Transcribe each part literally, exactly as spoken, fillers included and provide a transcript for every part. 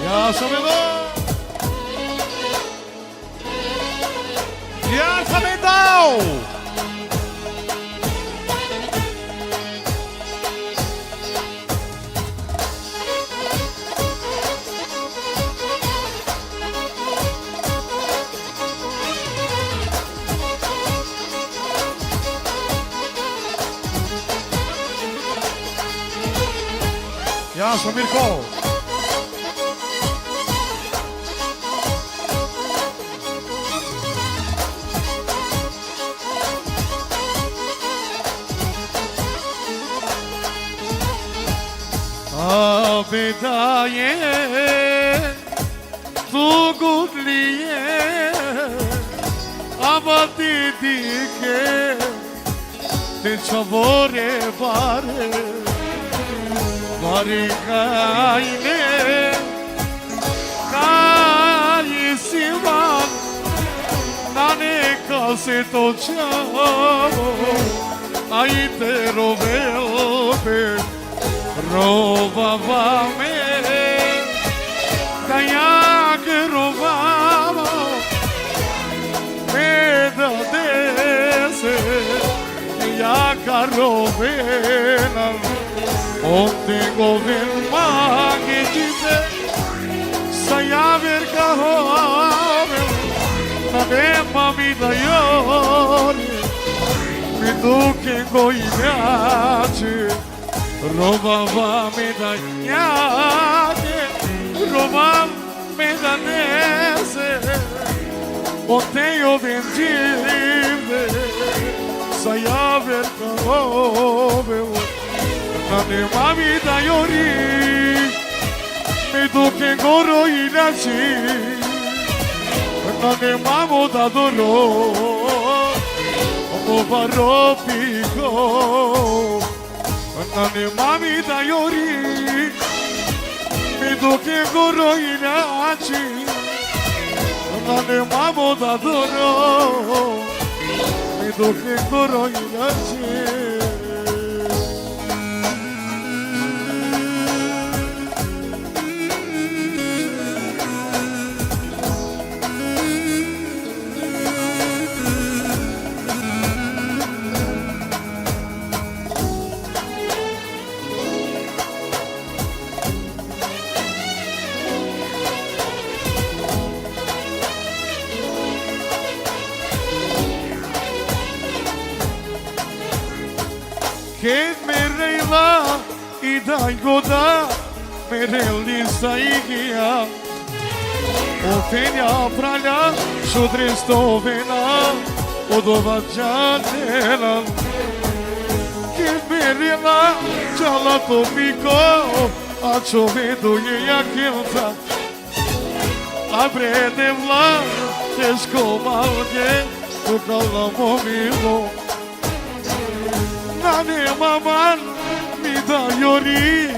Ia, sobe bo. Ia, sobe dau. Ia, sobe Mirko. Abedaie, tu gudlie, abati dike, te chavore bare, bare kaine, kai sivan, nane kase to chavo, ai te rovel pe, rovava me, taiake rovava, me da dese, ia ka rovena, onte goven magi jite, sa ia ver ka hove, nane mami da yori, mi dukengo inache, rovava me da nhaque, rovava me da dese, onte goven jite, sa ia ver ka hove, nane mami da yori, mi dukengo ro inache, nane mamo da doro, mo varo piko. Nane mami da yori, mi dukengo ro inache, nane mamo da doro, mi dukengo ro inache. Ke me rei la i dai goda, me rei li sa i gia. O fenja pralja, šudri stovena, o dova džanena. Ke me rei la, čala to miko, a čovedo je jakelta. A brede vla, teško malge, tu kala mo milo. Nane maman mi da jori,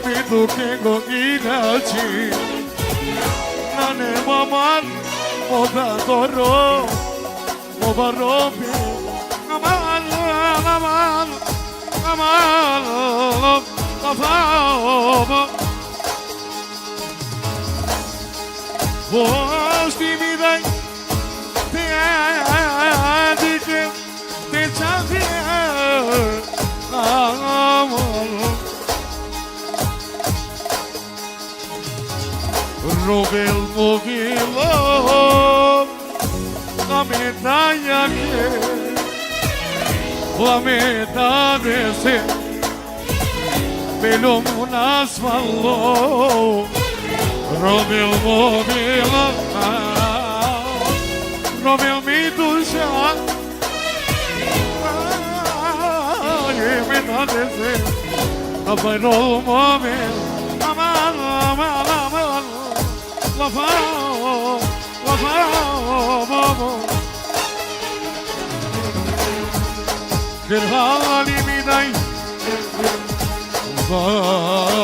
mi dukengo inače. Nane maman mo da doro, mo barobi. Aman, aman, aman, aman. Vos ti mi dai, te adike, te čanti, aman. Rovel movilo, la me da jake, la me da dese, belo munas valo, rovel movilo, rovel mi duša. Ai, me da dese, a bai rol movel, aman, aman, aman, la fa, la fa, bo, bo. Gerhali mi dai, va.